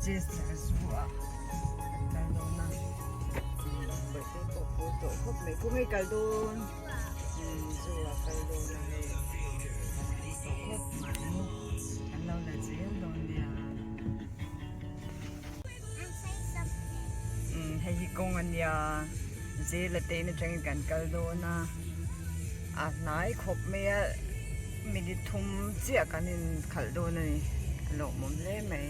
Chester Zoo ah kan kal dawn a bawihte pawh phur tawh khawp mai khaw hei kal dawn zoo ah kal dawn a hei kan phur tawh khawp mai kan lo la zel dawn nia hei hi kawng a nia zela te in atangin kan kal dawn a a hnai khawp mai a minute thum chiah kan inkhalh dawn a ni a lawmawm hle mai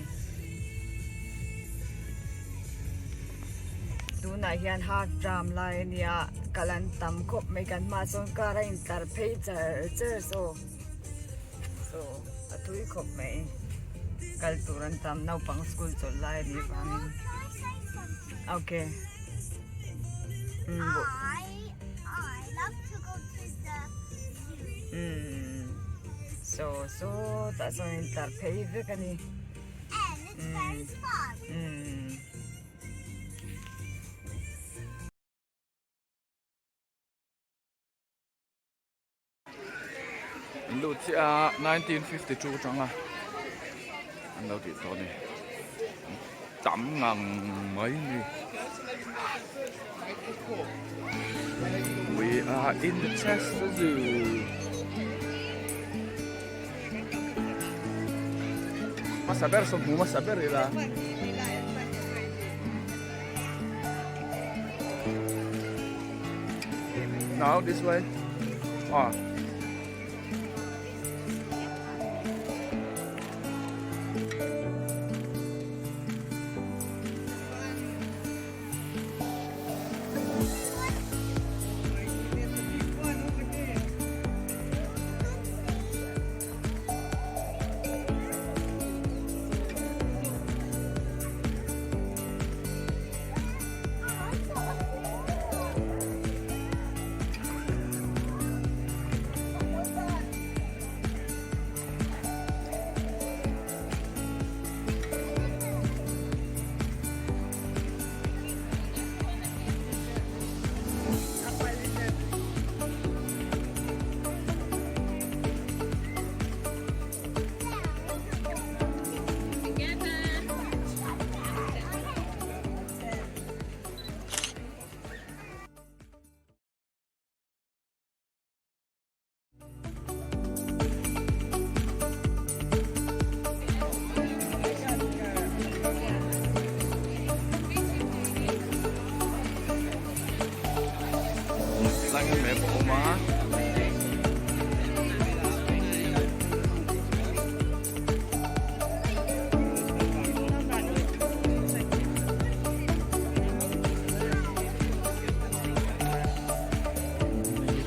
tunah hian half term lai a nia kal an tam khawp mai kan hmaah sawn car a intlar phei char char saw saw a thui khawp mai kal tur an tam naupang school chawlh lai a nih vangin okay umm saw sawtah sawn a intlar phei vek a ni umm An lut chiah a 1952 atanga an lo tih tawh a ni tam ngang mai a ni we are in the Chester Zoo hmasa ber sawmhmu hmasa ber ila. Now this way. Ah.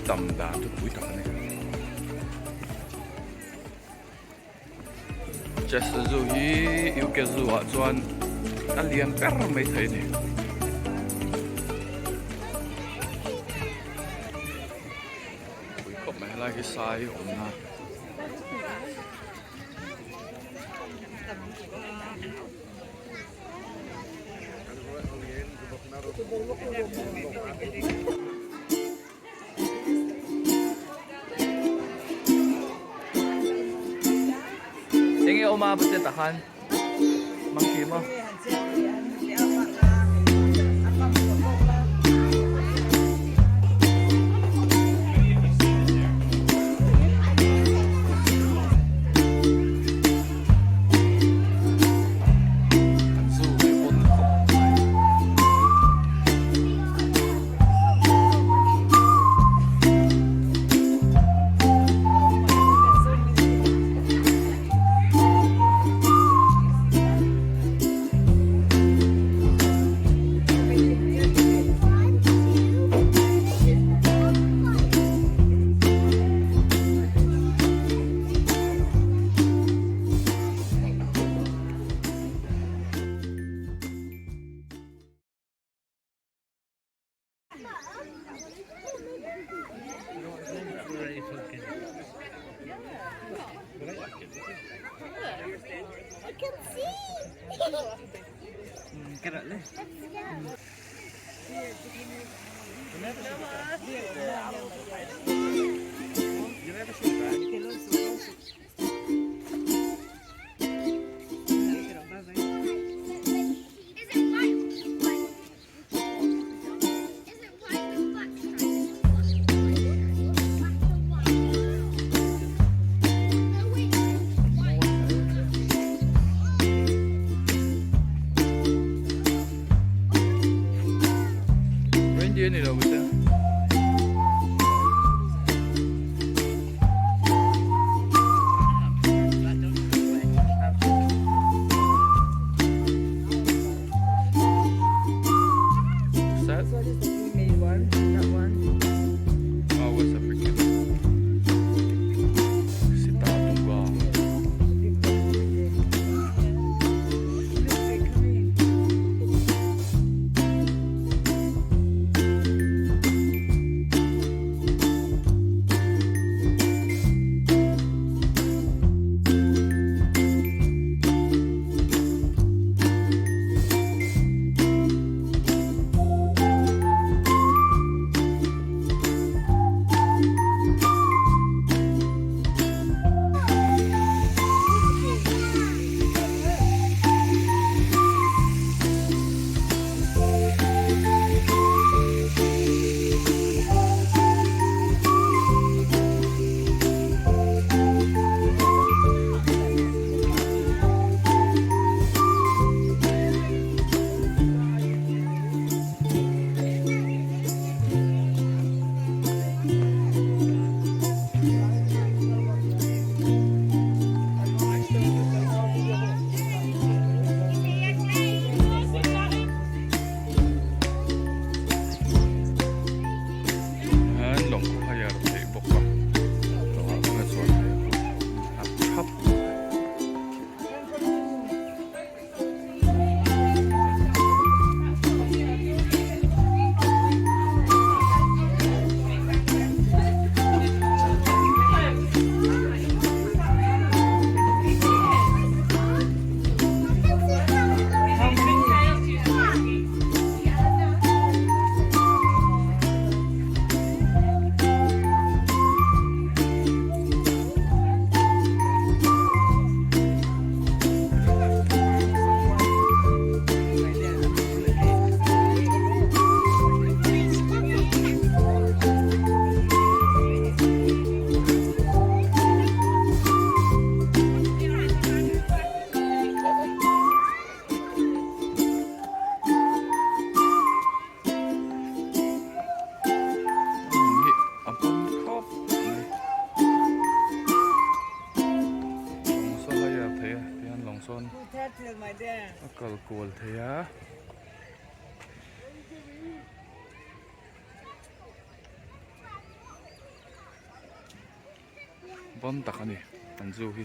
Tam dan chu pui tak a ni. Chester Zoo hi UK Zoo ah chuan a lian ber mai thei a ni. Pui khawp mai helai hi sai awmna. Enge awm a pute tah khan monkey maw. kal kual thei a. Bon tak a ni an zoo hi.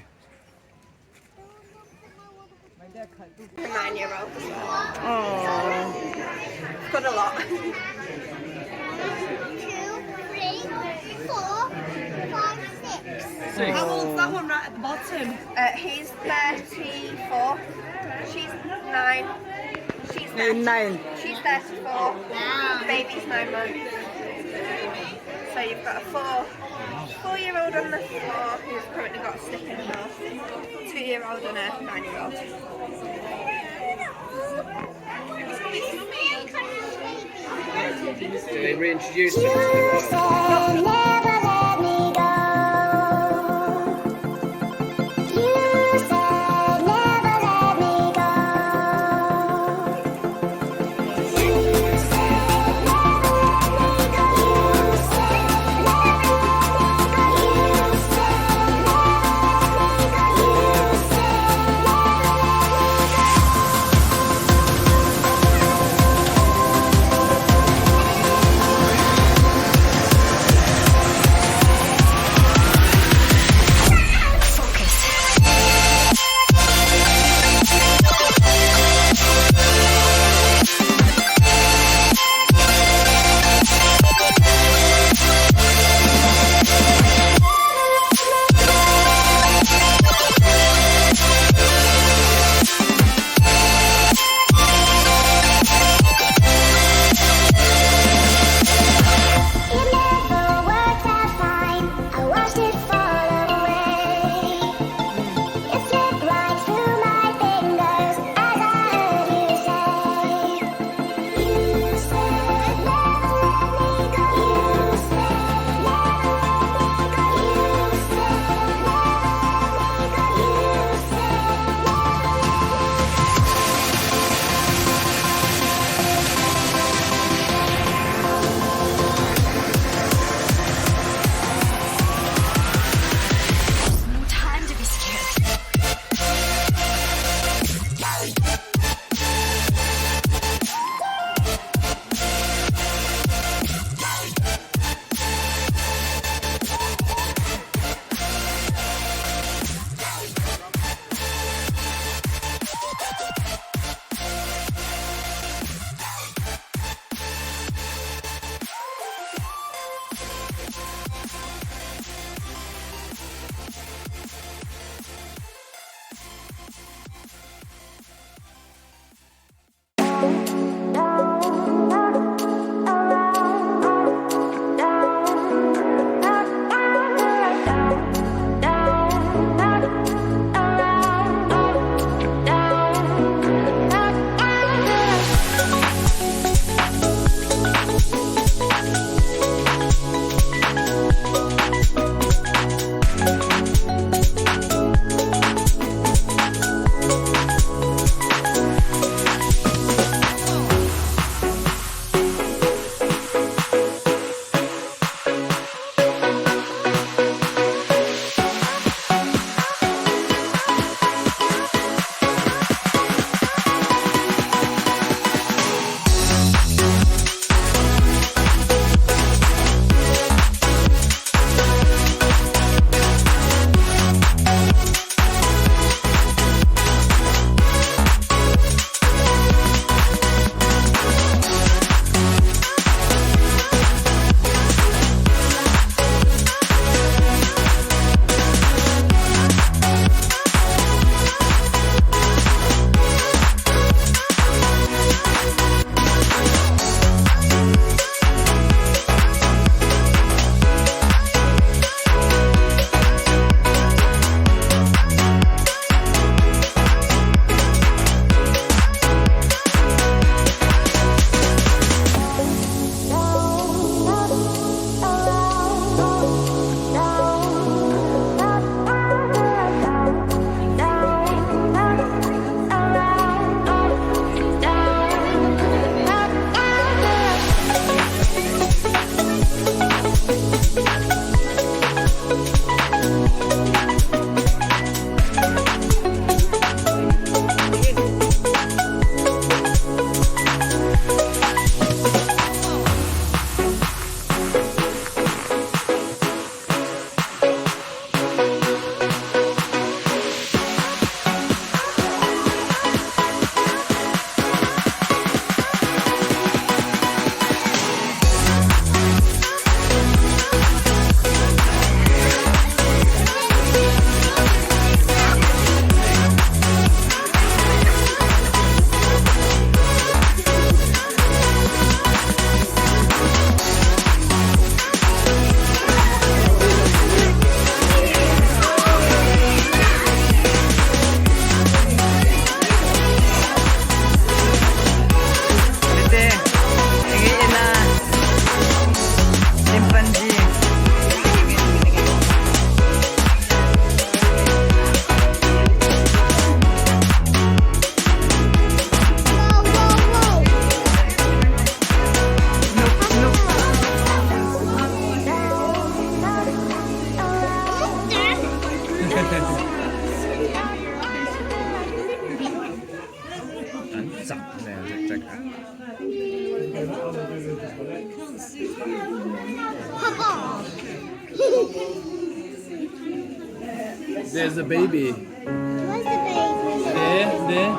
There's a baby. Where's the baby? There, there.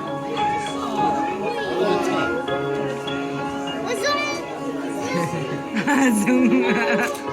On the top. What's on? Zoom.